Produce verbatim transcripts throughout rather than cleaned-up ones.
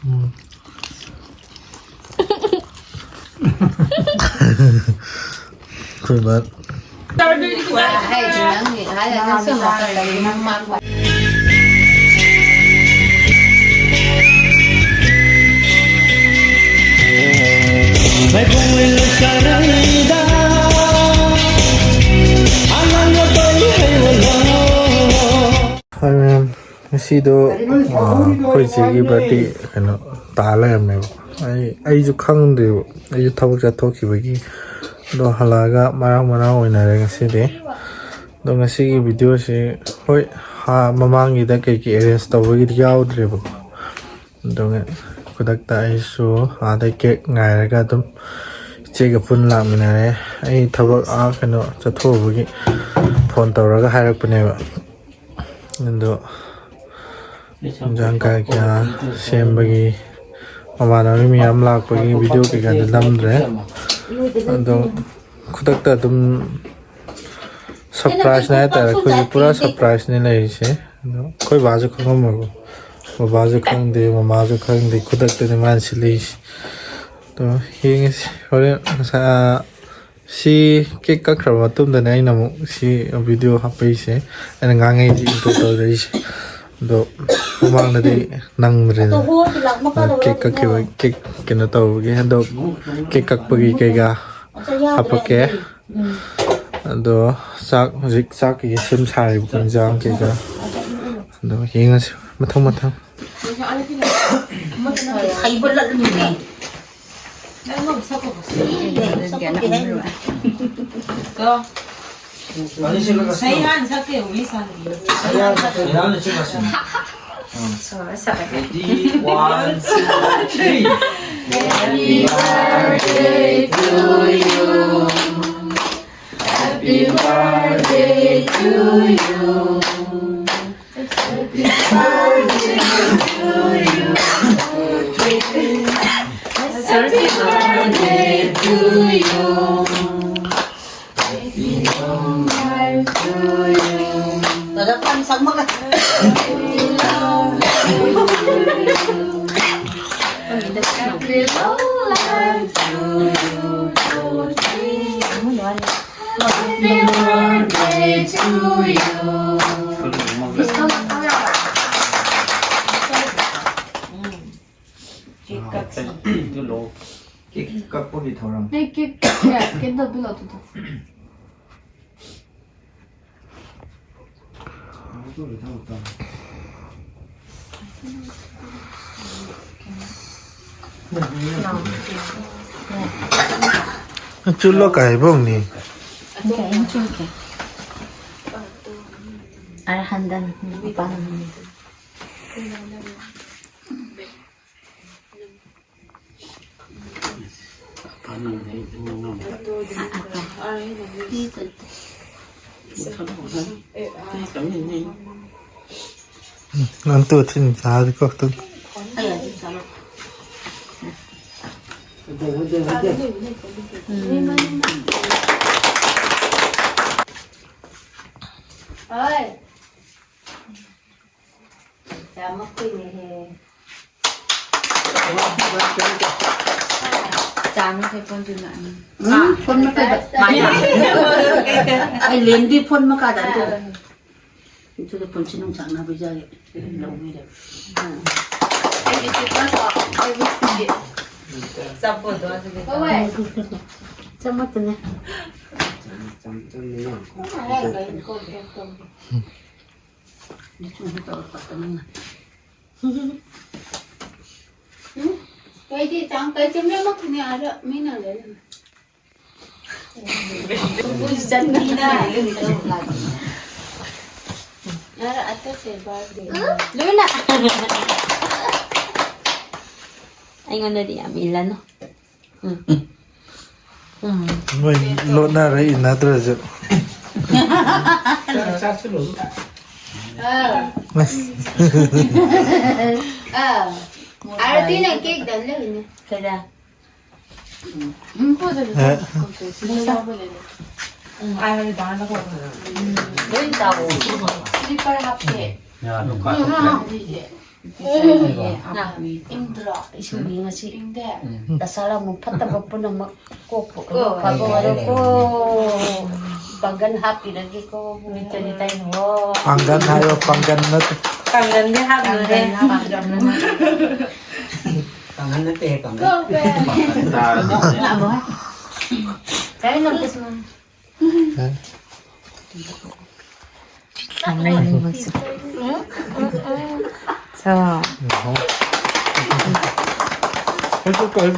ꯎꯝ꯫ ꯑꯩꯈꯣꯏ ꯕꯥ꯫ ꯍꯥꯏꯗꯤ ꯅꯪꯒꯤ ꯍꯥꯏꯔ ꯅꯪ ꯁꯨꯝ ꯍꯥꯞꯀꯠꯂꯗꯤ ꯅꯪ ꯃꯥꯡꯕ꯫ ꯍꯥꯏ ꯃꯌꯥꯝ, ꯉꯁꯤꯗꯣ, ꯑ, ꯑꯩꯈꯣꯏ ꯆꯦꯒꯤ ꯕꯥꯔꯗꯦ ꯀꯩꯅꯣ ꯇꯥ ꯂꯩꯔꯝꯃꯦꯕ꯫ ꯑꯩ, ꯑꯩꯁꯨ ꯈꯪꯗꯦꯕ, ꯑꯩꯁꯨ ꯊꯕꯛ ꯆꯠꯊꯣꯛꯈꯤꯕꯒꯤ꯫ ꯑꯗꯣ ꯍꯜꯂꯛꯑꯒ ꯃꯔꯥꯡ ꯃꯔꯥꯡ ꯑꯣꯏꯅꯔꯦ ꯉꯁꯤꯗꯤ꯫ ꯑꯗꯣ ꯉꯁꯤꯒꯤ ꯚꯤꯗꯤꯑꯣꯁꯤ, ꯍꯣꯏ, ꯍꯥ, ꯃꯃꯥꯡꯒꯤꯗ ꯀꯩꯀꯩ ꯑꯦꯔꯦꯟꯖ ꯇꯧꯕꯒꯤꯗꯤ ꯌꯥꯎꯗ꯭ꯔꯦꯕꯀꯣ꯫ ꯑꯗꯨꯒ ꯈꯨꯗꯛꯇ ꯑꯩꯁꯨ ꯑꯥꯗ ꯀꯦꯛ ꯉꯥꯏꯔꯒ ꯑꯗꯨꯝ ꯏꯆꯦꯒ ꯄꯨꯟꯅ ꯂꯥꯛꯃꯤꯟꯅꯔꯦ꯫ ꯑꯩ ꯊꯕꯛ, ꯑꯥ, ꯀꯩꯅꯣ ꯆꯠꯊꯣꯛꯎꯕꯒꯤ ꯐꯣꯟ ꯇꯧꯔꯒ ꯍꯥꯏꯔꯛꯄꯅꯦꯕ꯫ ꯑꯗꯣ ꯏꯟꯖꯥꯡ ꯀꯌꯥ ꯀꯌꯥ ꯁꯦꯝꯕꯒꯤ, ꯃꯃꯥꯟꯅꯕꯤ ꯃꯌꯥꯝ ꯂꯥꯛꯄꯒꯤ ꯚꯤꯗꯤꯑꯣ ꯀꯩꯀꯥꯗꯤ ꯅꯝꯗ꯭ꯔꯦ꯫ ꯑꯗꯣ ꯈꯨꯗꯛꯇ ꯑꯗꯨꯝ ꯁꯔꯄ꯭ꯔꯥꯏꯖꯅꯦ ꯍꯥꯏꯇꯥꯔꯦ, ꯑꯩꯈꯣꯏꯒꯤ ꯄꯨꯔꯥ ꯁꯔꯄ꯭ꯔꯥꯏꯖꯅꯦ ꯂꯩꯔꯤꯁꯦ꯫ ꯑꯗꯣ ꯑꯩꯈꯣꯏ ꯕꯥꯁꯨ ꯈꯪꯉꯝꯃꯣꯏꯀꯣ, ꯕꯕꯥꯁꯨ ꯈꯪꯗꯦ, ꯃꯃꯥꯁꯨ ꯈꯪꯗꯦ, ꯈꯨꯗꯛꯇꯅꯦ ꯃꯥꯅ ꯁꯤꯜꯂꯛꯏꯁꯦ꯫ ꯑꯗꯣ ꯌꯦꯡꯉꯁꯤ ꯍꯣꯔꯦꯟ꯫ ꯉꯁꯥꯏ, ꯑꯥ, ꯁꯤ ꯀꯦꯛ ꯀꯛꯈ꯭ꯔꯕ ꯃꯇꯨꯡꯗꯅꯦ ꯑꯩꯅ ꯑꯃꯨꯛ ꯁꯤ ꯚꯤꯗꯤꯑꯣ ꯍꯥꯞꯄꯛꯏꯁꯦ꯫ ꯑꯩꯅ ꯉꯥꯡꯉꯩꯁꯦ ꯏꯟꯇ꯭ꯔꯣ ꯇꯧꯖꯔꯛꯏꯁꯦ꯫ ꯑꯗꯣ ꯃꯃꯥꯡꯗꯗꯤ ꯅꯪꯗ꯭ꯔꯦꯗꯅ꯫ ꯑꯗꯣ ꯀꯦꯛ ꯀꯛꯈꯤꯕ, ꯀꯦꯛ ꯀꯩꯅꯣ ꯇꯧꯕꯒꯤ, ꯑꯗꯣ ꯀꯦꯛ ꯀꯛꯄꯒꯤ ꯀꯩꯀꯥ ꯍꯥꯞꯄꯛꯀꯦ꯫ ꯑꯗꯣ ꯆꯥꯛ, ꯍꯧꯖꯤꯛ ꯆꯥꯛꯀꯤ ꯁꯦꯝ ꯁꯥꯔꯤꯕꯀꯣ, ꯏꯟꯖꯥꯡ ꯀꯩꯀꯥ꯫ ꯑꯗꯣ ꯌꯦꯡꯉꯁꯤ ꯃꯊꯪ ꯃꯊꯪ꯫ ꯁꯍꯤ ꯍꯥꯟꯅ ꯁꯛꯀꯦ, ꯋꯤ ꯁꯥꯟꯅ꯫ ꯁꯍꯤ ꯍꯥꯟꯅ ꯁꯛꯀꯦ꯫ ꯁꯍꯤ ꯍꯥꯟꯅ ꯁꯛꯀꯦ꯫ Ready, one, two, three. Happy birthday to you. Happy birthday to you. Happy birthday to you. Happy birthday to you. Happy long life to you. Dada, pan, sag mag- Happy long life to you. ꯎꯝ꯫ Cake ꯀꯠꯁꯤ꯫ ꯑꯗꯨ ꯂꯧ꯫ Cake ꯀꯛꯄꯒꯤ ꯊꯧꯔꯝ꯫ ꯅꯪ cake ꯀꯛꯀꯦ? ꯀꯦꯟꯗꯜꯗꯨ ꯂꯧꯊꯣꯛꯑꯣ꯫ ꯆꯨꯜꯂꯣ ꯀꯥꯏꯕꯧꯅꯤ꯫ ꯑꯔꯍꯟꯗꯟ ꯅꯨꯄꯥ꯫ One, two, three, ꯆꯥꯔꯗꯤꯀꯣ ꯑꯗꯨꯝ꯫ ꯍꯣꯏ꯫ ꯆꯥꯃ ꯀꯨꯏꯅꯦꯍꯦ꯫ ꯆꯥꯃ ꯊꯛꯄꯗꯨꯅ ꯑꯅꯤ꯫ ꯎꯝ, ꯐꯣꯟ ꯃꯈꯥꯗ꯫ ꯃꯥꯅꯦ꯫ ꯑꯩ ꯂꯦꯝꯗꯤ ꯐꯣꯟ ꯃꯈꯥꯗ ꯑꯗꯨ꯫ ꯑꯗꯨꯗ ꯄꯨꯟꯁꯤ ꯅꯨꯡꯁꯥꯡꯅꯕ ꯌꯥꯏ꯫ ꯂꯧꯕꯤꯔꯦ꯫ ꯑꯩꯒꯤ ꯆꯤꯛꯀꯟ ꯁꯣ-, ꯑꯩꯒꯤ ꯁꯤꯒꯤ ꯆꯥꯄꯣꯠꯇꯣ ꯑꯗꯨꯗꯤ꯫ ꯍꯣꯏ꯫ ꯆꯃꯠꯇꯅꯦ꯫ ꯆꯝ-, ꯆꯝ-, ꯆꯝ-, ꯎꯝ? ꯀꯩꯗꯤ ꯆꯥꯡ ꯀꯩ ꯆꯨꯝꯂꯦ ꯃꯈꯅꯦ ꯑꯥꯗ ꯃꯤꯅ ꯂꯩꯔꯝꯃꯦ꯫ ꯃꯤꯅ ꯂꯩꯔꯝꯃꯦ꯫ ꯑꯥꯗ ꯑꯇꯩ ꯀꯩ ꯕꯥꯔꯗꯦ꯫ ꯂꯣꯏꯅ꯫ ꯑꯩꯉꯣꯟꯗꯗꯤ ꯌꯥꯝ ꯏꯜꯂꯅꯨ꯫ ꯎꯝ꯫ ꯎꯝ꯫ ꯃꯣꯏ ꯂꯣꯠꯅꯔ ꯏꯟꯅꯗ꯭ꯔꯁꯨ꯫ ꯑꯥ꯫ ꯑꯥ꯫ ꯑꯥꯔꯇꯤꯅ ꯀꯦꯛ ꯗꯜꯂꯦ ꯍꯧꯖꯤꯛ꯫ ꯀꯩꯗ? ꯎꯝ, ꯄꯣꯠꯇꯣ ꯑꯦ꯫ ꯁꯤꯗ ꯌꯥꯎꯕ ꯂꯩꯔꯦ꯫ ꯎꯝ, ꯑꯥ, ꯍꯧꯖꯤꯛ ꯗꯥꯟꯁ ꯇꯧꯕ꯫ ꯎꯝ꯫ ꯂꯣꯏ ꯆꯥꯎꯋꯣ꯫ ꯁ꯭ꯂꯤꯄꯔ ꯍꯥꯞꯄꯦ꯫ ꯌꯥ, ꯑꯗꯨꯝ ꯎꯝ, ꯀꯥꯊꯣꯛꯈ꯭ꯔꯦ꯫ ꯎꯝ, ꯎꯝ꯫ ꯏꯪꯗ꯭ꯔꯣ? ꯏꯁꯨꯒꯤ ꯉꯁꯤ ꯏꯪꯗꯦ꯫ ꯗꯁꯥ ꯂꯥꯡꯕꯟ ꯐꯠꯇꯕ ꯄꯨꯝꯅꯃꯛ ꯀꯣꯛꯄ ꯀꯣ, ꯐꯕ ꯑꯣꯏꯔꯣꯀꯣ꯫ ꯄꯥꯡꯒꯜ ꯍꯥꯞꯄꯤꯔꯒꯦꯀꯣ꯫ ꯃꯤꯠꯇꯗꯤ ꯇꯩꯅꯨꯋꯣ꯫ ꯄꯥꯡꯒꯜ ꯍꯥꯏꯌꯣ, ꯄꯥꯡꯒꯜ ꯅꯠꯇꯦ꯫ ꯄꯥꯡꯒꯜꯗꯤ ꯍꯥꯞꯅꯨꯍꯦ꯫ ꯄꯥꯡꯒꯜ ꯅꯠꯇꯦ, ꯄꯥꯡꯒꯜ꯫ ꯀꯔꯤ ꯅꯪ ꯀꯁꯃ? 자.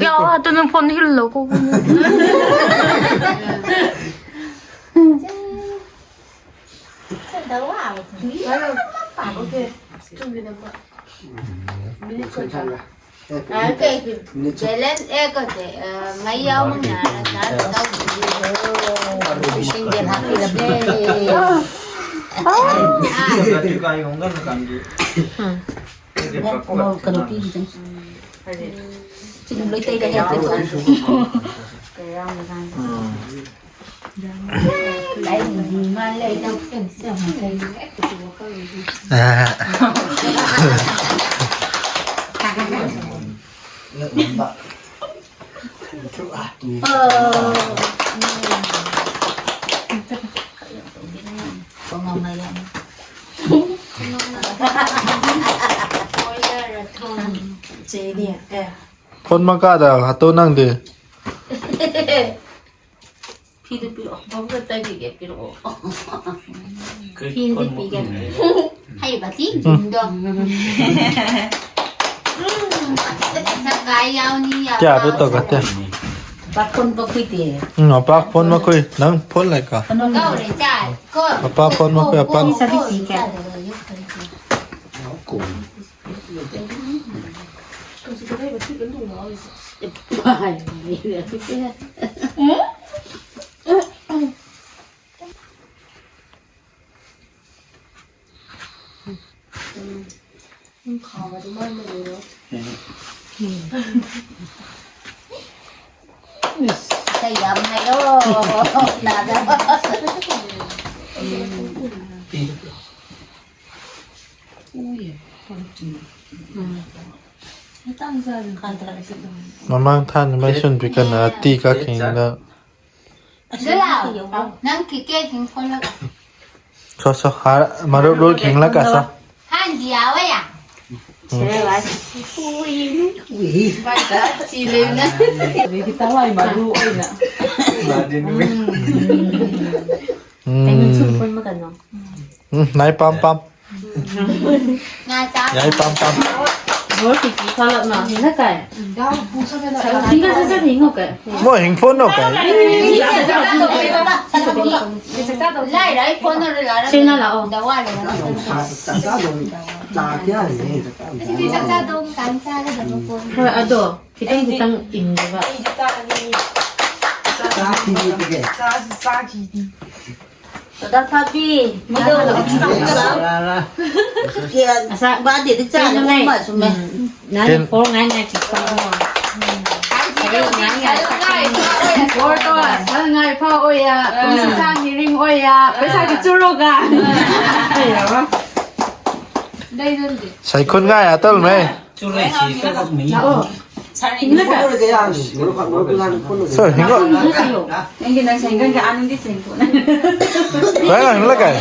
야, 또 는 번 힐러 고. ꯀꯩꯅꯣ ꯄꯤꯔꯤꯗꯨꯅꯤ꯫ ꯆꯤꯅꯤ ꯂꯣꯏ ꯇꯩꯔꯦ꯫ ꯐꯣꯟ ꯃꯈꯥꯗ ꯍꯥꯠꯇꯣ ꯅꯪꯗꯤ꯫ ꯐꯤꯗꯨ ꯄꯤꯔꯛꯑꯣ꯫ ꯃꯕꯨꯛꯇ ꯇꯩꯕꯤꯒꯦ, ꯄꯤꯔꯛꯑꯣ꯫ ꯐꯤꯗꯨ ꯄꯤꯒꯦ꯫ ꯍꯩꯕ ꯊꯤ ꯆꯤꯟꯗꯣ꯫ ꯎꯝ, ꯁꯒꯥꯏ ꯌꯥꯎꯅꯤ, ꯌꯥꯎ꯫ ꯀꯌꯥꯗ ꯇꯧꯒꯠꯇꯦ? ꯄꯥꯈꯣꯟ ꯄꯥꯈꯣꯏꯗꯦ꯫ ꯎꯝ, ꯑꯄꯥ ꯐꯣꯟ ꯃꯈꯣꯏ꯫ ꯅꯪ ꯐꯣꯟ ꯂꯩꯀꯣ? ꯀꯧꯔꯦ, ꯆꯥꯏ꯫ ꯀꯣ꯫ ꯑꯄꯥ ꯐꯣꯟ ꯃꯈꯣꯏ, ꯑꯄꯥ꯫ ꯄꯩꯁꯥꯗꯤ ꯄꯤꯒꯦ꯫ ꯏꯁꯩ ꯌꯥꯝ ꯍꯩꯔꯣ, ꯅꯥꯗꯕ꯫ ꯎꯏꯌꯦ, ꯄꯣꯂꯤꯊꯤꯟ꯫ ꯃꯃꯥꯡ ꯊꯥꯅ ꯃꯥꯏ ꯁꯨꯟ ꯄꯤꯀꯟꯅ ꯇꯤ ꯀꯛꯈꯤꯅ꯫ ꯑꯗꯨ ꯂꯥꯛꯑꯣ꯫ ꯅꯪ ꯀꯤꯀꯦꯠ ꯁꯤꯡ ꯈꯣꯠꯂꯒ꯫ ꯁꯣ, ꯁꯣ, ꯍꯥ, ꯃꯔꯨꯞ ꯂꯣꯏ ꯈꯤꯡꯂꯛꯀ ꯁꯣ꯫ ꯍꯥꯟꯗꯤ ꯌꯥꯋꯦ ꯌꯥ꯫ ꯎꯝ꯫ ꯁꯦꯔꯦ ꯂꯥꯏ꯫ ꯎꯏ꯫ ꯕꯥꯏ ꯆꯥ ꯆꯤ ꯂꯩꯕꯅ꯫ ꯑꯗꯒꯤ ꯇꯋꯥꯏ ꯃꯔꯨ ꯑꯣꯏꯅ꯫ ꯎꯝ꯫ ꯎꯝ꯫ ꯀꯩꯅꯣ ꯁꯨꯝ ꯄꯨꯟꯕ ꯀꯩꯅꯣ꯫ ꯎꯝ, ꯅꯥꯏ ꯄꯥꯝ ꯄꯥꯝ꯫ ꯉꯥ ꯆꯥꯕ꯫ ꯌꯥꯏ ꯄꯥꯝ ꯄꯥꯝ꯫ ꯕꯣꯔ ꯀꯤꯀꯤ ꯈꯜꯂꯛꯅ ꯍꯤꯡꯉꯛꯀꯥꯏ꯫ ꯍꯤꯡꯒ ꯁꯠ ꯁꯠ ꯍꯤꯡꯉꯛꯀꯥꯏ꯫ ꯃꯣꯏ ꯍꯤꯡꯐꯣꯟꯅꯣ ꯀꯥꯏ꯫ ꯂꯥꯏꯔ ꯑꯩ ꯐꯣꯟ ꯑꯣꯏꯔ ꯂꯥꯛꯑꯔꯣꯏ꯫ ꯁꯦꯡꯅ ꯂꯥꯛꯑꯣ꯫ ꯗꯋꯥ ꯂꯩꯔ꯫ ꯆꯥꯛ ꯆꯥꯗꯧ ꯀꯥꯟ ꯆꯥꯒꯗꯕ ꯄꯣꯠ꯫ ꯍꯣꯏ, ꯑꯗꯣ ꯈꯤꯇꯪ ꯈꯤꯇꯪ ꯏꯟꯗꯕ꯫ ꯆꯥꯈꯤꯗꯤ꯫ ꯗꯗꯥ ꯊꯥꯕꯤ, ꯃꯣꯏꯗꯣ ꯕꯥꯔꯗꯦꯗ ꯆꯥꯅ ꯍꯣꯡꯕ ꯁꯨꯝꯃꯦ꯫ ꯅꯪ ꯀꯦꯟ- ꯐꯣꯔ ꯉꯥꯏ ꯉꯥꯏ ꯆꯤꯛꯄ꯫ ꯐꯣꯔ ꯇꯣ, ꯁꯟ ꯉꯥꯏ ꯐꯥ ꯑꯣꯏꯌꯥ, ꯄꯨꯡ ꯁꯥꯡ ꯍꯤꯔꯤꯡ ꯑꯣꯏꯌꯥ, ꯄꯩꯁꯥꯒꯤ ꯆꯨꯔꯣꯒ꯫ ꯁꯩꯈꯨꯟ ꯉꯥꯏ ꯑꯇꯜ ꯃꯦ꯫ ꯂꯥꯛꯑꯣ꯫ ꯁꯣ, ꯍꯤꯡꯒꯣ꯫ ꯅꯪꯒꯤ ꯅꯪ ꯁꯦꯡꯒꯟꯒ ꯑꯥ ꯅꯪꯗꯤ ꯁꯦꯡꯊꯣꯛꯅ꯫ ꯀꯥꯏ ꯍꯤꯡꯂ ꯀꯥꯏ?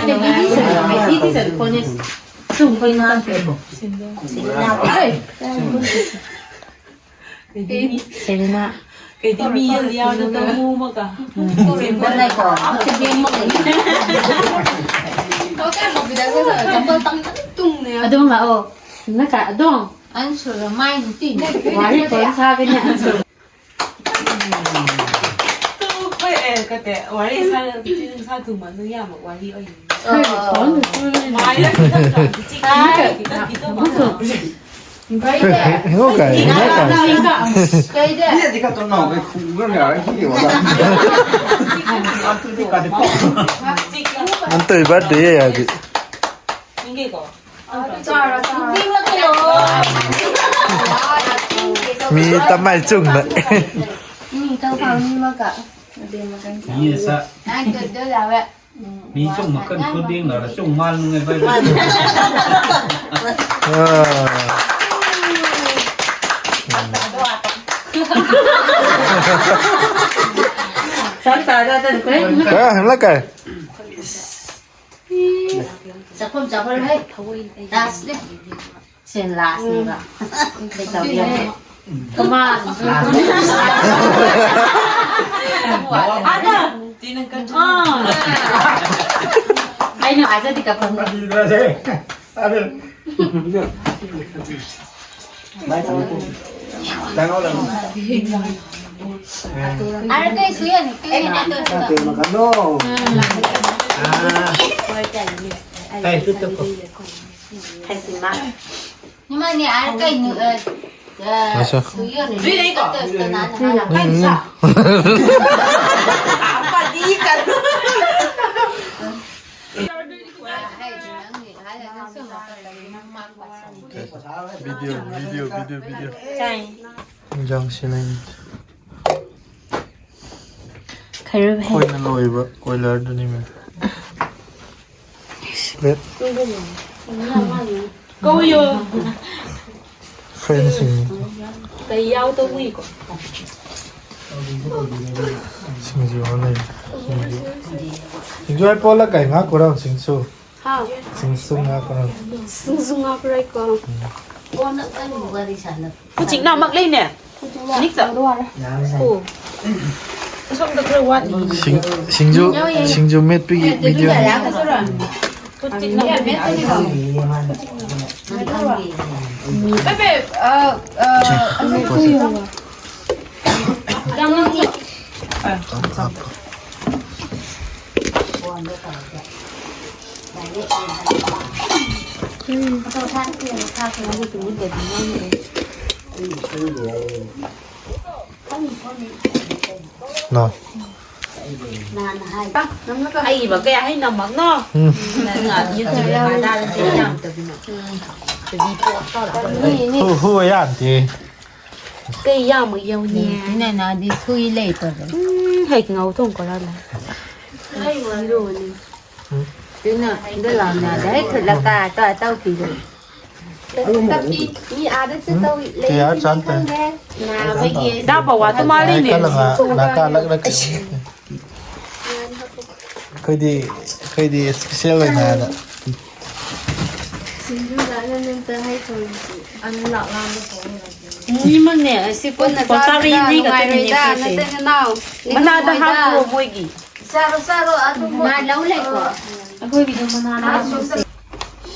ꯁꯦꯔꯤꯅꯥ꯫ ꯀꯩꯗꯤ ꯃꯤ ꯌꯥꯎꯗ ꯇꯧ ꯑꯃꯒ꯫ ꯑꯗꯨꯝ ꯂꯥꯛꯑꯣ꯫ ꯅꯠꯇ꯭ꯔꯥ ꯑꯗꯨꯝ꯫ ꯑꯟꯁꯨꯔ ꯃꯥꯏ ꯅꯨꯄꯤ꯫ ꯋꯥꯔꯤ ꯀꯣꯟ ꯁꯥꯕꯅꯦ ꯑꯟꯁꯨꯔ꯫ ꯇꯨ, ꯍꯣꯏ, ꯑꯦ, ꯀꯠꯇꯦ꯫ ꯋꯥꯔꯤ ꯁꯥ-, ꯁꯥ ꯊꯨꯝ ꯃꯗꯨ ꯌꯥꯝꯕ ꯋꯥꯔꯤ ꯑꯣꯏꯅꯤ꯫ ꯃꯥꯏꯗ ꯈꯤꯇꯪ ꯈꯤꯇꯪ ꯈꯤꯇꯪ ꯈꯤꯇꯪ ꯍꯤꯡꯉꯣ ꯀꯥꯏ, ꯍꯤꯡꯉꯣ ꯀꯥꯏ꯫ ꯀꯩꯗ? ꯃꯤꯅꯗꯤ ꯈꯛꯇ ꯅꯥꯎꯒꯩ ꯈꯨꯝꯕ ꯌꯥꯔꯣꯏ, ꯍꯤꯡꯉꯦ ꯋꯥꯗ꯫ ꯑꯗꯨꯗꯤ ꯀꯥꯗꯦ꯫ ꯅꯪ ꯇꯧꯔꯤ ꯕꯥꯔꯗꯦ ꯌꯥꯗꯤ꯫ ꯍꯤꯡꯒꯦꯀꯣ? ꯆꯥꯔꯣ, ꯆꯥꯔꯣ꯫ ꯃꯤ ꯇꯃꯥꯏ ꯆꯨꯝꯅ꯫ ꯃꯤ ꯇꯧ ꯐꯪꯅꯤ ꯃꯀ꯫ ꯑꯗꯨ ꯃꯀ꯫ ꯃꯤ ꯁꯥ꯫ ꯅꯪ ꯇꯧꯗꯣꯏ ꯌꯥꯎꯋꯦ꯫ ꯃꯤ ꯆꯨꯝ ꯃꯈꯜ ꯈꯨꯗꯤꯡꯅ ꯆꯨꯝ ꯃꯥꯜꯂꯨꯉꯦ ꯚꯥꯏ꯫ ꯑꯥ꯫ ꯆꯥꯛ ꯆꯥꯗ ꯇꯟꯈ꯭ꯔꯦ꯫ ꯑꯥ, ꯍꯜꯂꯛꯀꯥꯏ꯫ ꯆꯥꯛꯈꯨꯝ ꯆꯥꯐꯝ ꯍꯩ꯫ ꯗꯥꯁꯅꯦ꯫ ꯁꯦ ꯂꯥꯁꯅꯦꯕ꯫ ꯀꯩ ꯇꯧꯔꯤ? ꯀꯃꯥꯟ꯫ ꯑꯗ꯫ ꯑꯥ꯫ ꯑꯩꯅ ꯍꯥꯏꯖꯗꯤ ꯀꯞꯄꯝꯃꯦ꯫ ꯑꯔꯦ, ꯀꯩ ꯁꯨꯏ ꯍꯥꯏꯅꯤ? ꯀꯩ ꯍꯥꯏꯅꯤ? ꯀꯩꯅꯣ ꯈꯟꯗꯣ꯫ ꯎꯝ꯫ ꯑꯥ꯫ ꯀꯩ ꯇꯨ ꯇꯨ ꯀꯣ꯫ ꯍꯩꯁꯤꯃ꯫ ꯏꯃꯥꯅꯦ, ꯑꯥ, ꯀꯩꯅꯣ, ꯑ, ꯑ, ꯃꯁꯥ꯫ ꯁꯨꯏ ꯌꯣꯟꯅꯤ꯫ ꯖꯨꯏ ꯂꯩꯀꯣ? ꯀꯠꯇꯣꯏꯁꯤꯗ ꯅꯥꯟꯅ ꯎꯝ, ꯍꯥꯏꯔ꯫ ꯎꯝ꯫ ꯑꯄꯥꯗꯤ ꯀꯩꯅꯣ꯫ Video, video, video, video. ꯆꯥꯏ꯫ ꯏꯟꯖꯥꯡ ꯁꯤ ꯂꯩ꯫ ꯈꯔ ꯍꯦꯛ꯫ ꯑꯩꯈꯣꯏꯅ ꯂꯣꯏꯕ ꯀꯣꯏꯂꯔꯗꯨꯅꯤ, ꯃꯦꯝ꯫ ꯄ꯭ꯂꯦꯠ꯫ ꯀꯧꯌꯣ꯫ ꯐ꯭ꯔꯦꯟꯁꯤꯡ꯫ ꯀꯩ ꯌꯥꯎꯗꯧꯔꯤꯀꯣ? ꯁꯤꯡꯖꯨ ꯑꯃ ꯂꯩ꯫ ꯁꯤꯡꯖꯨ꯫ ꯁꯤꯡꯖꯨ ꯍꯥꯏ ꯄꯣꯠꯂ ꯀꯩ ꯉꯥ ꯀꯣꯔꯥ ꯁꯤꯡꯖꯨ? ꯍꯥ? ꯁꯤꯡꯖꯨ ꯉꯥ ꯀꯣꯔꯥ꯫ ꯁꯤꯡꯖꯨ ꯉꯥ ꯀꯣꯔꯥꯏꯀꯣ꯫ ꯎꯝ꯫ ꯍꯧꯖꯤꯛ ꯅꯍꯃꯛ ꯂꯩꯅꯦ꯫ ꯅꯤꯛꯆ꯫ ꯑꯣ꯫ ꯑꯁꯣꯝꯗ ꯈꯔ ꯋꯥꯠꯂꯤ꯫ ꯁꯤꯡ-, ꯁꯤꯡꯖꯨ, ꯁꯤꯡꯖꯨ ꯃꯦꯠꯄꯒꯤ ꯚꯤꯗꯤꯑꯣ꯫ ꯍꯧꯖꯤꯛ ꯅꯍꯃꯛ꯫ ꯄꯦꯄꯦ, ꯑ, ꯑ, ꯄꯣꯠꯁꯦ꯫ ꯌꯥꯝ ꯅꯨꯡꯁꯤ꯫ ꯍꯥꯞꯄꯣ꯫ ꯅꯣ꯫ ꯑꯩꯕ ꯀꯌꯥ ꯍꯩ ꯅꯝꯃꯛꯅꯣ? ꯎꯝ꯫ ꯅꯪ ꯑꯗꯨ YouTube ꯗ ꯊꯥꯗꯥꯔꯗꯤ ꯌꯥꯝꯗꯕꯤꯅꯣ꯫ ꯍꯨ, ꯍꯨ ꯌꯥꯗꯦ꯫ ꯀꯩ ꯌꯥꯝ ꯌꯧꯅꯤ? ꯏꯅꯥꯅꯗꯤ ꯁꯨꯏ ꯂꯩꯇꯕ꯫ ꯎꯝ, ꯍꯦꯛ ꯉꯧ ꯊꯣꯡ ꯀꯣꯔꯥ ꯂꯩ꯫ ꯑꯗꯨꯅ ꯑꯗꯨ ꯂꯥꯎꯅꯗ ꯍꯦꯛ ꯊꯨꯠꯂꯒ ꯇꯧ ꯇꯧꯈꯤꯕꯅꯤ꯫ ꯃꯤ ꯑꯥꯗꯁꯨ ꯇꯧꯏ, ꯀꯌꯥ ꯂꯩꯕꯁꯤꯗꯤ ꯆꯥꯟ ꯇꯥꯏ? ꯈꯪꯗꯦ꯫ ꯅꯥꯕꯒꯤ ꯗꯥ ꯄꯋꯥ ꯇꯣ ꯃꯥꯜꯂꯤꯅꯦ꯫ ꯀꯜꯂꯒ ꯅꯥꯀꯥ ꯂꯛꯂꯛ ꯑꯩꯈꯣꯏꯗꯤ, ꯑꯩꯈꯣꯏꯗꯤ ꯏꯁꯄꯤꯁꯦꯜ ꯑꯣꯏꯅ ꯍꯥꯏꯅ꯫ ꯁꯤꯡꯖꯨ ꯆꯥꯅ ꯅꯪꯇ ꯍꯩ ꯊꯣꯡꯉꯤꯁꯤ꯫ ꯑꯅꯤꯃꯛꯅꯦ, ꯑꯁꯤ ꯄꯨꯟꯅ ꯄꯣꯁꯇꯥ ꯆꯥꯕꯗ ꯔꯤꯅꯤꯒ ꯅꯨꯡꯉꯥꯏꯔꯣꯏꯗ, ꯇꯨꯃꯤꯟꯅꯁꯦ꯫ ꯅꯆꯤꯟ ꯅꯅꯥꯎ ꯃꯅꯥꯗ ꯂꯤꯡꯉꯣꯏꯗ꯫ ꯍꯥꯞꯄꯣ ꯃꯣꯏꯒꯤ꯫ ꯆꯥꯔꯣ, ꯆꯥꯔꯣ, ꯑꯗꯨꯝ ꯃꯥ ꯂꯧ ꯂꯩꯀꯣ꯫ ꯑꯩꯈꯣꯏꯒꯤꯗꯣ ꯃꯅꯥꯗ ꯍꯥꯞꯄꯁꯦ꯫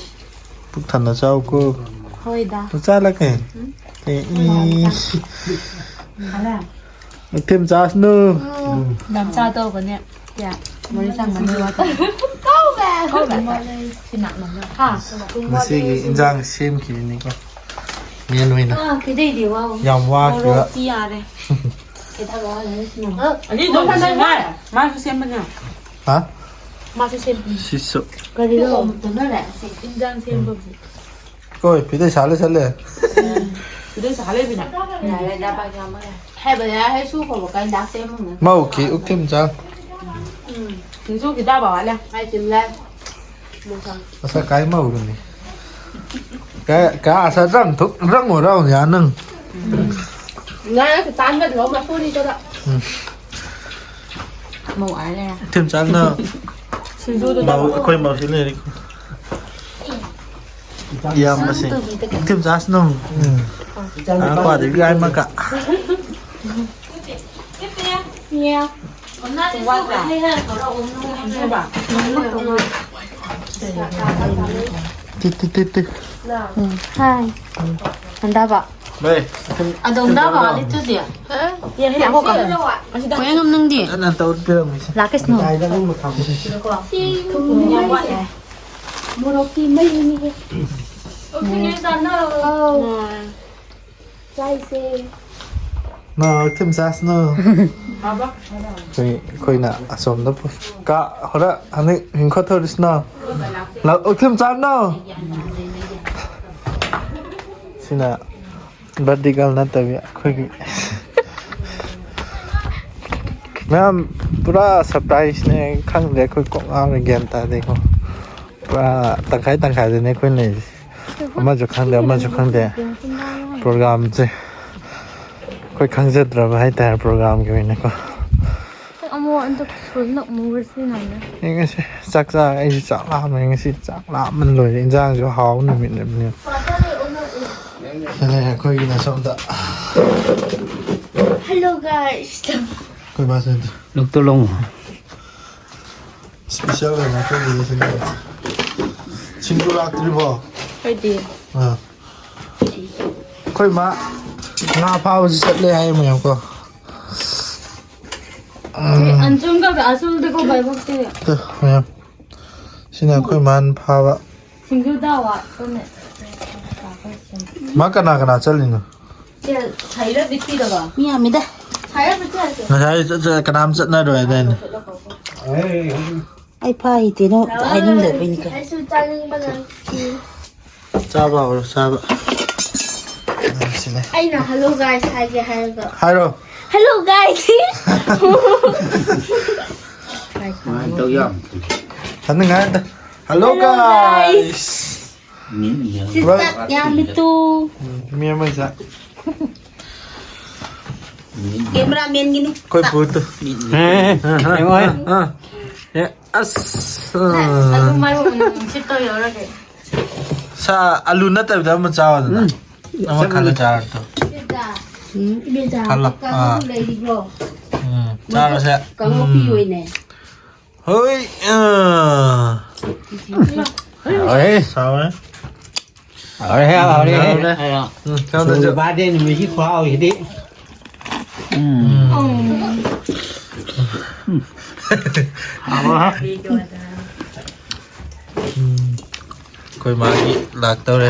ꯄꯨꯛ ꯊꯟꯅ ꯆꯥꯎꯀꯣ꯫ ꯍꯣꯏꯗ꯫ ꯄꯨꯛ ꯆꯥꯂꯛꯀꯦ꯫ ꯑꯦ, ꯏꯁ꯫ ꯏꯊꯦꯝ ꯆꯥꯁꯅꯨ꯫ ꯌꯥꯝ ꯆꯥꯗꯧꯕꯅꯦ꯫ ꯀꯌꯥ? ꯃꯔꯤ ꯆꯪꯒꯅꯤ꯫ ꯀꯧꯕ꯫ ꯀꯧꯕ꯫ ꯁꯤꯅ ꯍꯥ? ꯉꯁꯤꯒꯤ ꯏꯟꯖꯥꯡ ꯁꯦꯝꯈꯤꯕꯅꯤꯀꯣ꯫ ꯃꯦꯟ ꯑꯣꯏꯅ꯫ ꯑꯥ, ꯈꯤꯗꯩꯗꯤ ꯋꯥꯎ꯫ ꯌꯥꯝ ꯋꯥꯈꯤꯕ꯫ ꯃꯣꯔꯣꯛꯇꯤ ꯌꯥꯔꯦ꯫ ꯈꯤꯇꯪ ꯋꯥꯠꯂꯤ꯫ ꯑꯅꯤꯗꯣ ꯃꯥꯁꯨ ꯁꯦꯝꯕꯅꯦ꯫ ꯍꯥ? ꯃꯥꯁꯨ ꯁꯦꯝꯕꯅꯦ꯫ ꯁꯤꯁꯨ꯫ ꯀꯔꯤꯅꯣ? ꯏꯟꯖꯥꯡ ꯁꯦꯝꯕꯕꯨ꯫ ꯀꯣꯏ, ꯐꯤꯗꯩ ꯁꯥ ꯂꯩꯁꯜꯂꯦ꯫ ꯐꯤꯗꯩ ꯁꯥ ꯂꯩꯕꯤꯅꯦ꯫ ꯍꯥꯏꯕ ꯌꯥꯏ, ꯍꯩ ꯁꯨ ꯈꯣꯕ ꯀꯥꯏ ꯗꯥꯛ ꯁꯦꯝꯕꯅꯦ꯫ ꯃꯧ ꯈꯤ ꯎꯛꯊꯤꯝ ꯆꯥ꯫ ꯎꯝ꯫ ꯁꯤꯡꯖꯨ ꯈꯤꯇꯪ ꯕꯕꯥ ꯂꯩ꯫ ꯍꯥꯏ ꯇꯤꯝ ꯂꯩ꯫ ꯃꯁꯛ ꯀꯥꯏ ꯃꯧꯔꯨꯅꯤ꯫ ꯀ-, ꯀ ꯑꯁ ꯔꯪ ꯊꯨꯛ ꯔꯪ ꯑꯣꯏꯔ ꯌꯥ ꯅꯪ꯫ ꯉꯥ ꯈꯤꯇꯪ ꯂꯧ ꯃꯁꯨꯅꯤ ꯇꯧꯔ꯫ ꯎꯝ꯫ ꯃꯧ ꯑꯥ ꯂꯩꯔꯦ꯫ ꯏꯊꯦꯝ ꯆꯥꯅ ꯁꯤꯡꯖꯨꯗꯨ ꯃꯧ-, ꯑꯩꯈꯣꯏ ꯃꯧꯁꯤ ꯂꯩꯔꯤ꯫ ꯏꯌꯥꯝꯕꯁꯦ꯫ ꯏꯊꯦꯝ ꯆꯥꯁꯅꯨ꯫ ꯎꯝ꯫ ꯑꯉꯥꯡ ꯄꯥꯗꯕꯤ ꯌꯥꯏ ꯃꯀ꯫ ꯇꯤ, ꯇꯤ, ꯇꯤ, ꯇꯤ꯫ ꯎꯝ꯫ ꯍꯥꯏ꯫ ꯍꯟꯗꯕ꯫ ꯂꯩ꯫ ꯑꯗꯣꯝꯗ ꯃꯥꯜꯂꯤ ꯑꯗꯨꯗꯤ꯫ ꯌꯥ, ꯍꯦ, ꯂꯥꯛꯑꯣ ꯀꯣ꯫ ꯀꯣꯌꯦꯡ ꯅꯪꯗꯤ꯫ ꯅꯪ ꯇꯧ ꯄꯤꯔꯝꯃꯤꯁꯦ꯫ ꯂꯥꯛꯀꯦꯁꯅꯨ꯫ ꯃꯣꯔꯣꯛꯇꯤ ꯃꯩꯅꯤꯍꯦ꯫ ꯑꯧ꯫ ꯆꯥꯏꯁꯦ꯫ ꯅ ꯏꯊꯦꯝ ꯆꯥꯁꯅꯨ꯫ ꯑꯩꯈꯣꯏ, ꯑꯩꯈꯣꯏꯅ ꯑꯁꯣꯝꯗ ꯄꯨ-, ꯀꯥ ꯍꯣꯔ ꯍꯅꯤ ꯍꯤꯡꯈꯣ ꯊꯧꯔꯤꯁꯅꯣ꯫ ꯂ-, ꯏꯊꯦꯝ ꯆꯥꯁꯅꯨ꯫ ꯁꯤꯅ ꯕꯔꯗꯦ ꯒꯔꯜ ꯅꯠꯇꯕꯤ ꯑꯩꯈꯣꯏꯒꯤ꯫ ꯃꯌꯥꯝ ꯄꯨꯔꯥ ꯁꯔꯄ꯭ꯔꯥꯏꯖꯅꯦ꯫ ꯈꯪꯗꯦ, ꯑꯩꯈꯣꯏ ꯀꯣꯛ ꯉꯥꯎꯔꯦ, ꯒ꯭ꯌꯥꯟ ꯇꯥꯗꯦꯀꯣ꯫ ꯄꯨꯔꯥ ꯇꯪꯈꯥꯏ ꯇꯪꯈꯥꯏꯗꯅꯦ ꯑꯩꯈꯣꯏ ꯂꯩꯔꯤꯁꯦ꯫ ꯑꯃꯁꯨ ꯈꯪꯗꯦ, ꯑꯃꯁꯨ ꯈꯪꯗꯦ꯫ ꯄ꯭ꯔꯣꯒ꯭ꯔꯥꯝꯁꯦ ꯑꯩꯈꯣꯏ ꯈꯪꯖꯗ꯭ꯔꯕ ꯍꯥꯏꯇꯥꯔꯦ, ꯄ꯭ꯔꯣꯒ꯭ꯔꯥꯝꯒꯤ ꯑꯣꯏꯅꯀꯣ꯫ ꯑꯃꯨꯛ ꯑꯝꯇ ꯁꯣꯏꯗꯅ ꯎꯔꯁꯤ ꯅꯪꯅ꯫ ꯌꯦꯡꯉꯁꯤ꯫ ꯆꯥꯛ ꯆꯥ ꯑꯩꯁꯨ ꯆꯥꯛ ꯂꯥꯝꯃꯦ꯫ ꯉꯁꯤ ꯆꯥꯛ ꯂꯥꯝꯕꯅ ꯂꯣꯏꯔꯦ꯫ ꯏꯟꯖꯥꯡꯁꯨ ꯍꯥꯎ ꯅꯨꯃꯤꯠꯅꯦ꯫ ꯑꯗꯨꯅꯦ ꯑꯩꯈꯣꯏꯒꯤꯅ ꯁꯣꯝꯗ꯫ Hello guys. ꯑꯩꯈꯣꯏ ꯕꯥꯁꯦ ꯑꯝꯇ꯫ ꯂꯣꯛꯇꯣ ꯂꯣꯡ꯫ ꯏꯁꯄꯤꯁꯦꯜ ꯑꯣꯏꯅ ꯑꯩꯈꯣꯏꯒꯤ ꯁꯤꯡꯖꯨ꯫ ꯁꯤꯡꯖꯨ ꯂꯥꯛꯇ꯭ꯔꯤꯕꯣ? ꯀꯩꯗꯤ? ꯑꯥ꯫ ꯑꯩꯈꯣꯏ ꯃꯥ ꯉꯥ ꯐꯥꯕꯁꯨ ꯆꯠꯂꯦ ꯍꯥꯏ ꯃꯌꯥꯝ ꯀꯣ꯫ ꯎꯝ꯫ ꯑꯟꯆꯨꯝꯒ ꯑꯁꯨꯜꯗꯀꯣ ꯚꯥꯏꯕꯣꯛꯇꯤ꯫ ꯇꯨ, ꯃꯌꯥꯝ꯫ ꯁꯤꯅ ꯑꯩꯈꯣꯏ ꯃꯥꯅ ꯐꯥꯕ꯫ ꯁꯤꯡꯖꯨꯗ ꯋꯥꯠꯄꯅꯦ꯫ ꯃꯥ ꯀꯅꯥ ꯀꯅꯥ ꯆꯠꯂꯤꯅꯣ? ꯁꯦ, ꯁꯥꯏꯔ ꯕꯤꯊꯤꯗꯕ? ꯃꯤ ꯌꯥꯝꯃꯤꯗ꯫ ꯁꯥꯏꯔ ꯕꯤꯊꯤ ꯍꯥꯏꯁꯦ? ꯉꯁꯥꯏ ꯆꯠ-, ꯆꯠ-, ꯀꯅꯥꯝ ꯆꯠꯅꯔꯣꯏ ꯑꯗꯥꯏꯅꯦ꯫ ꯑꯩ ꯐꯥ ꯍꯩꯇꯦꯅ ꯍꯥꯏꯅꯤꯡꯗꯕꯩꯅꯤ ꯀꯩꯅꯣ꯫ ꯑꯩꯁꯨ ꯆꯥꯅꯤꯡꯕꯅ ꯁꯤ꯫ ꯆꯥꯕ ꯍꯧꯔꯣ, ꯆꯥꯕ꯫ ꯑ, ꯁꯤꯅꯦ꯫ ꯑꯩꯅ hello guys ꯍꯥꯏꯒꯦ ꯍꯥꯏꯔꯒ꯫ ꯍꯥꯏꯔꯣ꯫ Hello guys꯫ ꯀꯃꯥꯏꯅ ꯇꯧ ꯌꯥꯝ ꯊꯨꯏ꯫ ꯍꯟꯅ ꯉꯥꯏ ꯑꯝꯇ꯫ Hello hello guys꯫ Guys꯫ ꯃꯤ ꯌꯥꯝ ꯁꯤ ꯆꯥꯛ ꯌꯥꯝꯃꯤ ꯇꯨ꯫ ꯎꯝ, ꯃꯤ ꯑꯃ ꯆꯥꯛ꯫ ꯃꯤ ꯀꯦꯃꯦꯔꯥꯃꯦꯟꯒꯤꯅꯤ꯫ ꯑꯩꯈꯣꯏ ꯄꯨꯠꯇꯨ꯫ ꯃꯤ ꯑꯦ, ꯌꯦꯡꯉꯣ꯫ ꯑ, ꯑ, ꯑ꯫ ꯑꯦ, ꯑꯁ꯫ ꯑ꯫ ꯑꯗꯨ ꯃꯔꯨ ꯑꯣꯏꯅ ꯅꯨꯡꯁꯤꯠꯇꯣ ꯌꯧꯔꯒꯦ꯫ ꯁꯥ, ꯑꯂꯨ ꯅꯠꯇꯕꯤꯗ ꯑꯃ ꯆꯥꯎꯗꯅ꯫ ꯎꯝ꯫ ꯑꯃ ꯆꯞ ꯈꯜꯂ ꯃꯥꯟꯅꯩ꯫ ꯆꯥꯔ ꯇꯨ꯫ ꯎꯝ꯫ ꯏꯕꯦꯆꯥ, ꯈꯜꯂꯣ꯫ ꯀꯥꯡꯍꯧ ꯑꯥ꯫ ꯂꯩꯔꯤꯕ꯭ꯔꯣ? ꯎꯝ, ꯆꯥꯔꯁꯦ꯫ ꯀꯥꯡꯍꯧ ꯎꯝ꯫ ꯄꯤꯌꯣꯅꯦ꯫ ꯍꯣꯏ, ꯑꯥ꯫ ꯍꯣꯏ꯫ ꯁꯥꯎꯔꯦ꯫ ꯍꯥꯎꯔꯦꯍꯦ, ꯍꯥꯎꯔꯦꯍꯦ꯫ ꯍꯥꯎꯔꯦ꯫ ꯎꯝ, ꯆꯥꯎꯗ, ꯆꯥꯎ꯫ ꯁꯣꯔ ꯕꯥꯔꯗꯦ ꯅꯨꯃꯤꯠꯀꯤ ꯈꯨꯍꯥꯎꯁꯤꯗꯤ꯫ ꯎꯝ꯫ ꯍꯥꯎꯔꯦ꯫ ꯎꯝ꯫ ꯑꯩꯈꯣꯏ ꯃꯥꯒꯤ ꯂꯥꯛꯇꯧꯔꯦ꯫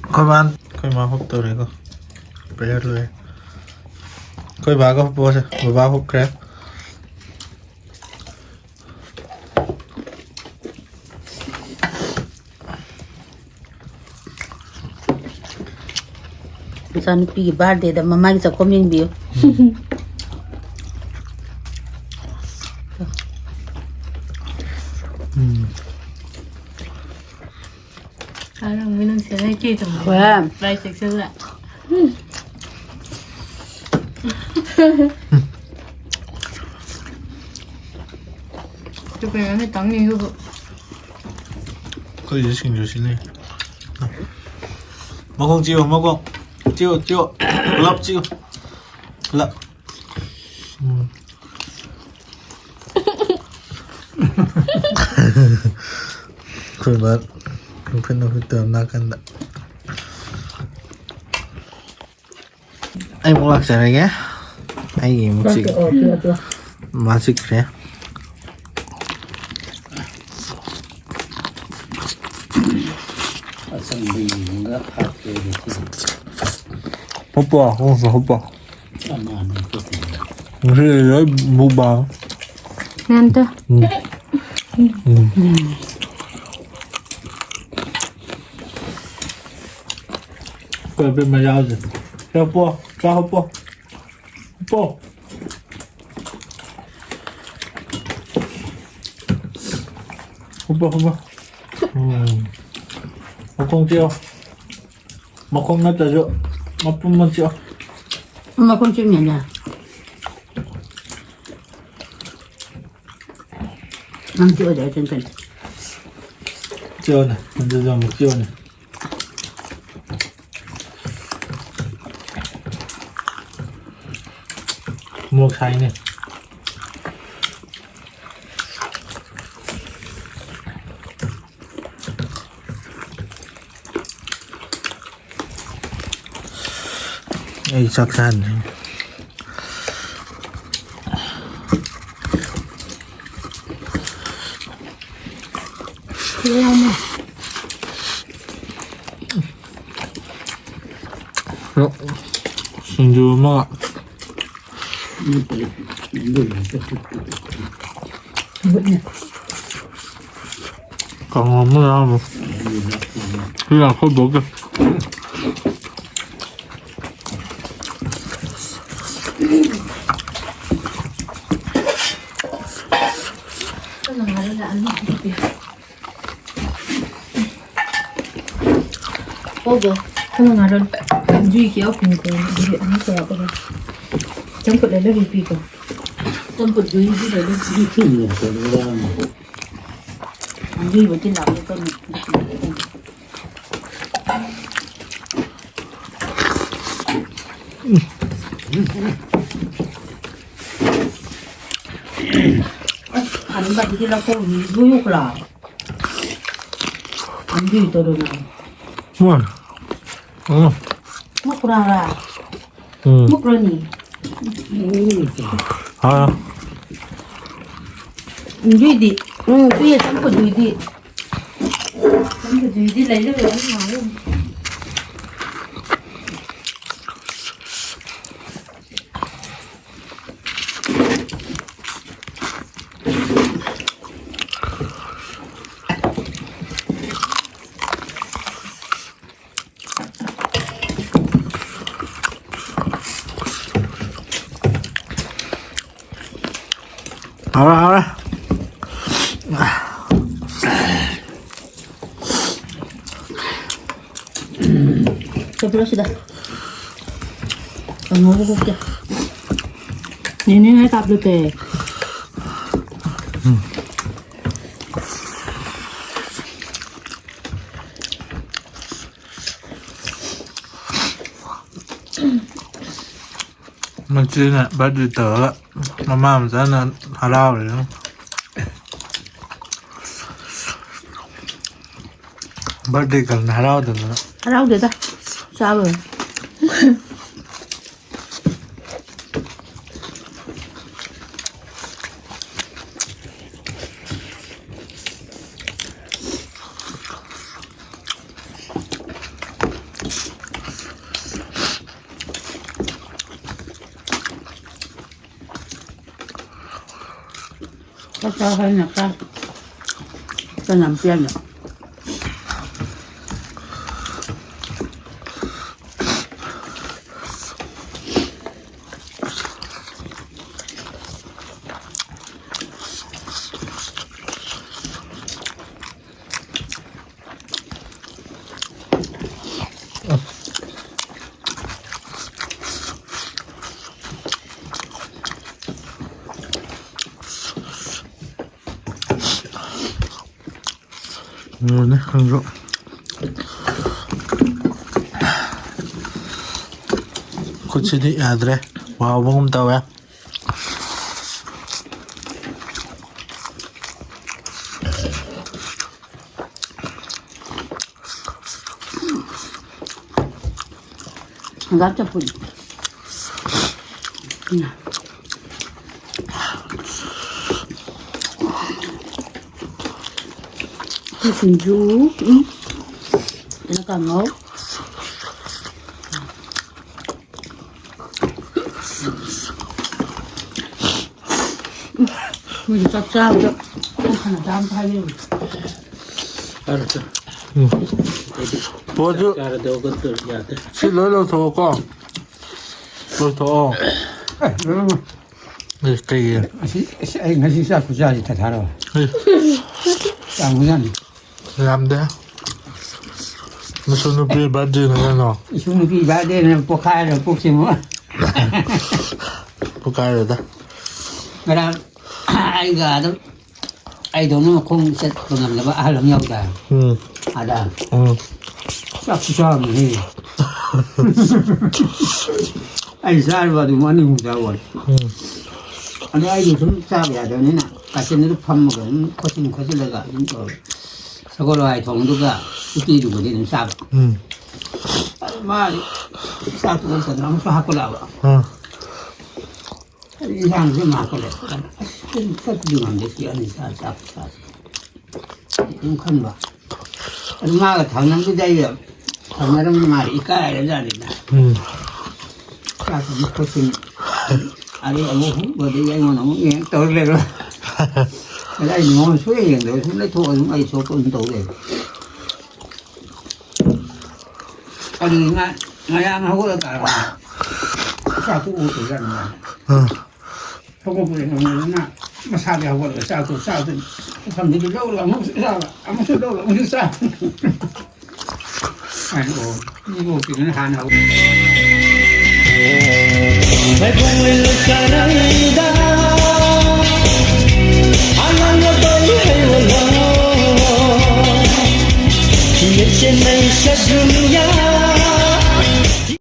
ꯑꯩꯈꯣꯏ ꯃꯥ, ꯑꯩꯈꯣꯏ ꯃꯥ ꯍꯨꯞꯇꯧꯔꯦꯀꯣ꯫ ꯄ꯭ꯔꯦꯌꯔ ꯂꯣꯏꯔꯦ꯫ ꯑꯩꯈꯣꯏ ꯕꯥꯒ ꯍꯨꯞꯄꯣꯁꯦ꯫ ꯕꯕꯥ ꯍꯨꯞꯈ꯭ꯔꯦ꯫ ꯃꯆꯥꯅꯨꯄꯤꯒꯤ ꯕꯥꯔꯗꯦꯗ ꯃꯃꯥꯒꯤ ꯆꯥꯛꯈꯨꯝ ꯌꯦꯡꯕꯤꯌꯨ꯫ ꯎꯝ꯫ ꯆꯥꯔꯝꯒꯤ ꯅꯨꯡꯁꯤꯠ ꯂꯩꯇꯦ ꯇꯧꯕ꯫ ꯍꯣꯏ꯫ ꯂꯥꯏ ꯆꯦꯛꯁꯤꯜꯂꯦ꯫ ꯆꯨꯄꯦꯅ ꯈꯤꯇꯪ ꯅꯤꯡꯉꯨꯕ꯫ ꯑꯩꯈꯣꯏꯁꯨ ꯁꯤꯡꯖꯨ ꯁꯤꯜꯂꯤ꯫ ꯃꯈꯣꯡ ꯆꯤꯛꯑꯣ, ꯃꯈꯣꯡ꯫ ꯆꯤꯛꯑꯣ, ꯆꯤꯛꯑꯣ꯫ ꯄꯨꯂꯞ ꯆꯤꯛꯑꯣ꯫ ꯄꯨꯂꯞ꯫ ꯎꯝ꯫ ꯑꯩꯈꯣꯏ ꯕꯥ ꯅꯣꯛꯐꯦꯠ ꯅꯣꯛꯐꯦꯠ ꯇꯧꯔ ꯅꯥꯀꯟꯗ꯫ ꯑꯩ ꯑꯃꯨꯛ ꯂꯥꯛꯆꯔꯒꯦ꯫ ꯑꯩꯒꯤ ꯑꯃꯨꯛ ꯆꯤꯛ-, ꯃꯥ ꯆꯤꯛꯈ꯭ꯔꯦ꯫ ꯑꯆꯝꯕ ꯌꯦꯡꯉꯒ ꯍꯥꯞꯀꯦ ꯑꯗꯨꯗꯤ꯫ ꯍꯣꯞꯄꯣ, ꯍꯣꯞꯄꯣ, ꯍꯣꯞꯄꯣ꯫ ꯑꯃ ꯑꯅꯤ ꯈꯛꯇꯅꯤ꯫ ꯉꯁꯤꯗꯤ ꯂꯣꯏ mukbang꯫ ꯃꯌꯥꯝꯇ꯫ ꯎꯝ꯫ ꯎꯝ꯫ ꯑꯩꯈꯣꯏ ꯑꯕꯦꯝꯃ ꯌꯥꯎꯁꯦ꯫ ꯆꯥꯄꯣ, ꯆꯥ ꯍꯣꯞꯄꯣ꯫ ꯍꯣꯞꯄꯣ꯫ ꯍꯣꯞꯄꯣ, ꯍꯣꯞꯄꯣ꯫ ꯎꯝ꯫ ꯃꯈꯣꯡ ꯆꯤꯛꯑꯣ꯫ ꯃꯈꯣꯡ ꯅꯠꯇ꯭ꯔꯁꯨ ꯃꯄꯨꯝ ꯑꯃ ꯆꯤꯛꯑꯣ꯫ ꯃꯈꯨꯝ ꯆꯤꯛꯅꯤꯅꯦ꯫ ꯅꯪ ꯆꯤꯛꯑꯣꯏꯗ꯭ꯔꯥ ꯆꯤꯛꯀꯅꯤ꯫ ꯆꯤꯛꯑꯣꯅꯦ, ꯑꯗꯨꯁꯨ ꯑꯃꯨꯛ ꯆꯤꯛꯑꯣꯅꯦ꯫ ꯃꯣꯔꯣꯛ ꯁꯥꯏꯅꯦ꯫ ꯑꯩ ꯆꯥꯛ ꯆꯥꯗ꯭ꯔꯤ꯫ ꯁꯤꯡꯖꯨ ꯑꯃ꯫ ꯀꯥꯡꯍꯧ ꯑꯃ ꯌꯥꯎꯔꯝꯃꯦ꯫ ꯁꯤ ꯌꯥꯝ ꯈꯣꯏ ꯕꯣꯛꯀꯤ꯫ ꯍꯧꯗꯣ꯫ ꯈꯪꯉꯔꯣꯏ꯫ ꯖꯨꯏꯒꯤ ꯑꯣꯐꯤꯁꯇꯣ ꯑꯗꯨꯗꯤ ꯑꯃꯨꯛ ꯇꯧꯔꯛꯄꯗ꯫ ꯆꯝꯐꯨꯠ ꯂꯩꯔꯒ ꯄꯤꯀꯣ꯫ ꯆꯝꯐꯨꯠ ꯖꯨꯏꯒꯤ ꯂꯩꯔꯒ ꯄꯤ꯫ ꯖꯨꯏꯕꯨꯗꯤ ꯂꯥꯛꯑꯣ ꯀꯩꯅꯣ꯫ ꯑꯁ, ꯈꯟꯕꯗꯤ ꯂꯧꯊꯣꯛ ꯖꯨꯏ ꯎꯈ꯭ꯔꯥ? ꯈꯟꯕꯤ ꯇꯧꯔꯣ ꯅꯪ꯫ ꯎꯝ꯫ ꯎꯝ꯫ ꯃꯨꯛꯄ꯭ꯔꯥ? ꯎꯝ꯫ ꯃꯨꯛꯄ꯭ꯔꯥꯅꯤ? ꯍꯥꯎꯔꯦ꯫ ꯎꯝ, ꯖꯨꯏꯗꯤ꯫ ꯎꯝ, ꯖꯨꯏ ꯆꯝꯐꯨꯠ ꯖꯨꯏꯗꯤ꯫ ꯆꯝꯐꯨꯠ ꯖꯨꯏꯗꯤ ꯂꯩꯔꯒ ꯑꯗꯨꯝ ꯍꯥꯎꯔꯦ꯫ ꯍꯥꯎꯔꯦ, ꯍꯥꯎꯔꯦ꯫ ꯆꯠꯄꯤꯔꯣ ꯁꯤꯗ꯫ ꯀꯥꯡꯍꯧꯕ ꯈꯣꯛꯀꯦ꯫ ꯅꯦꯅꯦ ꯍꯣꯏ ꯀꯥꯞꯂꯨꯀꯦ꯫ ꯃꯆꯦꯅ ꯕꯥꯔꯗꯦ ꯇꯧꯔꯒ ꯃꯃꯥ ꯃꯆꯥꯅ ꯍꯔꯥꯎꯔꯦ꯫ ꯕꯥꯔꯗꯦ ꯒꯔꯜꯅ ꯍꯔꯥꯎꯗꯅ꯫ ꯍꯔꯥꯎꯗꯦꯗ꯫ ꯆꯥ ꯂꯣꯏꯔꯦ꯫ ꯆꯥꯛ ꯆꯥꯎ ꯍꯥꯏꯅ ꯆꯥ꯫ ꯆꯅꯝ ꯄꯤꯌꯥꯅ꯫ ꯎꯝ, ꯈꯪꯗ꯭ꯔꯣ? ꯈꯨꯠꯁꯤꯗꯤ ꯌꯥꯗ꯭ꯔꯦ, ꯋꯥꯕꯒꯨꯝ ꯇꯧꯋꯦ꯫ ꯍꯪꯒꯥꯝ ꯆꯝꯐꯨꯠ꯫ ꯁꯤꯡꯖꯨ, ꯎꯝ, ꯀꯥꯡꯉꯧ꯫ ꯃꯣꯏꯗꯤ ꯆꯥꯛ ꯆꯥꯕꯗ ꯄꯨꯡ ꯐꯅ ꯆꯥꯕ ꯐꯥ ꯂꯩꯔꯝꯃꯦ꯫ ꯆꯥꯔꯣ, ꯆꯥꯔꯣ꯫ ꯎꯝ꯫ ꯑꯩꯗꯤ ꯄꯣꯠꯁꯨ ꯆꯥꯛ ꯆꯥꯔꯗꯤ ꯍꯧꯒꯠꯇ ꯌꯥꯗꯦ꯫ ꯁꯤ ꯂꯣꯏ ꯂꯧꯊꯣꯛꯑꯣꯀꯣ꯫ ꯂꯧꯊꯣꯛꯑꯣ꯫ ꯑꯦ, ꯂꯣꯏꯅꯃꯛ꯫ ꯑꯦ, ꯀꯩꯒꯤ? ꯑꯁꯤ, ꯑꯁꯤ ꯑꯩ ꯉꯁꯤ ꯆꯥꯛ ꯈꯨꯆꯥꯁꯤ ꯊꯥꯊꯥꯔꯕ꯫ ꯑꯦ꯫ ꯌꯥꯝ ꯈꯨꯆꯥꯅꯤ꯫ ꯌꯥꯝꯗꯦ꯫ ꯃꯁꯨ ꯅꯨꯄꯤ ꯕꯥꯔꯗꯦꯅ ꯀꯩꯅꯣ? ꯏꯁꯨ ꯅꯨꯄꯤ ꯕꯥꯔꯗꯦꯅ ꯄꯣꯛꯈꯥꯏꯔ ꯄꯨꯛꯁꯤꯃꯨꯛ꯫ ꯄꯣꯛꯈꯥꯏꯔꯦꯗ꯫ ꯉꯔꯥꯡ ꯑꯩꯒ ꯑꯗꯨꯝ ꯑꯩꯗꯧꯅ ꯃꯈꯣꯡ ꯆꯠꯄ ꯉꯝꯗꯕ ꯑꯍꯜ ꯑꯃ ꯌꯥꯎꯗ꯫ ꯎꯝ꯫ ꯑꯗ ꯎꯝ꯫ ꯆꯥꯛꯁꯨ ꯆꯥꯔꯝꯃꯦꯍꯦ꯫ ꯑꯩ ꯆꯥꯔꯤꯕ ꯑꯗꯨꯝ ꯑꯅꯤꯃꯨꯛ ꯆꯥꯕ ꯋꯥꯅꯤ꯫ ꯎꯝ꯫ ꯑꯗꯣ ꯑꯩꯗꯤ ꯁꯨꯝ ꯆꯥꯕ ꯌꯥꯗꯕꯅꯤꯅ ꯀꯥꯆꯤꯟꯗꯨꯗ ꯐꯝꯃꯒ ꯑꯗꯨꯝ ꯈꯣꯠꯆꯤꯟ ꯈꯣꯠꯆꯤꯜꯂꯒ ꯑꯗꯨꯝ ꯇꯧꯔꯦ꯫ ꯁꯒꯣꯜ ꯍꯋꯥꯏ ꯊꯣꯡꯗꯨꯒ ꯎꯇꯤꯗꯨꯒꯗꯤ ꯑꯗꯨꯝ ꯆꯥꯕ꯫ ꯎꯝ꯫ ꯑꯗꯨ ꯃꯥꯗꯤ ꯆꯥꯛ ꯇꯣꯛꯑ ꯃꯇꯝꯗ ꯑꯃꯨꯛꯁꯨ ꯍꯥꯞꯀꯠꯂꯛꯑꯕ꯫ ꯑꯥ꯫ ꯑꯗꯨ ꯏꯟꯁꯥꯡꯁꯦ ꯑꯃꯨꯛ ꯍꯥꯞꯀꯠꯂꯛꯑꯦ꯫ ꯑꯁ, ꯑꯩ ꯆꯠꯄꯗꯤ ꯉꯝꯗꯦ, ꯁꯤ ꯑꯅꯤ ꯆꯥ, ꯆꯥꯛ ꯆꯥꯁꯦ꯫ ꯑꯗꯨꯝ ꯈꯟꯕ꯫ ꯑꯗꯨ ꯃꯥꯒ ꯊꯪꯅꯕꯗꯨꯗ ꯑꯩꯒ ꯊꯪꯅꯔꯝꯕ ꯃꯥꯗꯤ ꯏꯀꯥꯏꯔꯖꯥꯠꯅꯤꯗ꯫ ꯎꯝ꯫ ꯆꯥꯛ ꯑꯃꯨꯛ ꯈꯣꯠꯆꯤꯟ꯫ ꯑꯗꯩ ꯑꯃꯨꯛ ꯍꯨꯛ, ꯑꯗꯩ ꯑꯩꯉꯣꯟꯗ ꯑꯃꯨꯛ ꯌꯦꯡ ꯇꯧꯔ ꯂꯩꯕ꯫ ꯑꯗ ꯑꯩ ꯃꯉꯣꯟꯗ ꯁꯨꯡꯌꯦꯡ ꯌꯦꯡꯗꯕ, ꯁꯨꯝ ꯂꯩꯊꯣꯛꯑ ꯑꯗꯨꯝ ꯑꯩ ꯊꯣꯛꯄ ꯑꯗꯨꯝ ꯇꯧ ꯂꯩꯕ꯫ ꯑꯗꯨꯗꯤ ꯃꯥ ꯉꯔꯥꯡ ꯍꯧꯒꯠꯂꯀꯥꯟꯗ ꯆꯥꯛꯇꯨ ꯑꯣꯛꯇ꯭ꯔꯖꯥꯠꯅꯤ ꯃꯥ꯫ ꯑꯥ꯫ ꯍꯧꯒꯠꯄꯗꯤ ꯉꯝꯗꯗꯅ ꯃꯁꯥꯗꯤ ꯍꯧꯒꯠꯂꯒ ꯆꯥꯛꯇꯨ, ꯆꯥꯛꯇꯨ ꯄꯨꯈꯝꯗꯨꯗ ꯂꯧꯔꯒ ꯑꯃꯨꯛꯁꯨ ꯆꯥꯕ, ꯑꯃꯨꯛꯁꯨ ꯂꯧꯔꯒ ꯑꯃꯨꯛꯁꯨ ꯆꯥꯕ꯫ ꯍꯥꯏꯅ ꯑꯣ, ꯏꯕꯣꯛꯀꯤꯗꯨꯅ ꯍꯥꯟꯅ ꯍꯧ-꯫ ꯂꯩꯕꯨꯡ ꯂꯩꯀꯥꯏꯗ ꯑꯉꯥꯡ ꯑꯇꯩ ꯍꯩꯕ ꯂꯥꯛꯑꯣ꯫ Chennai sa dunia.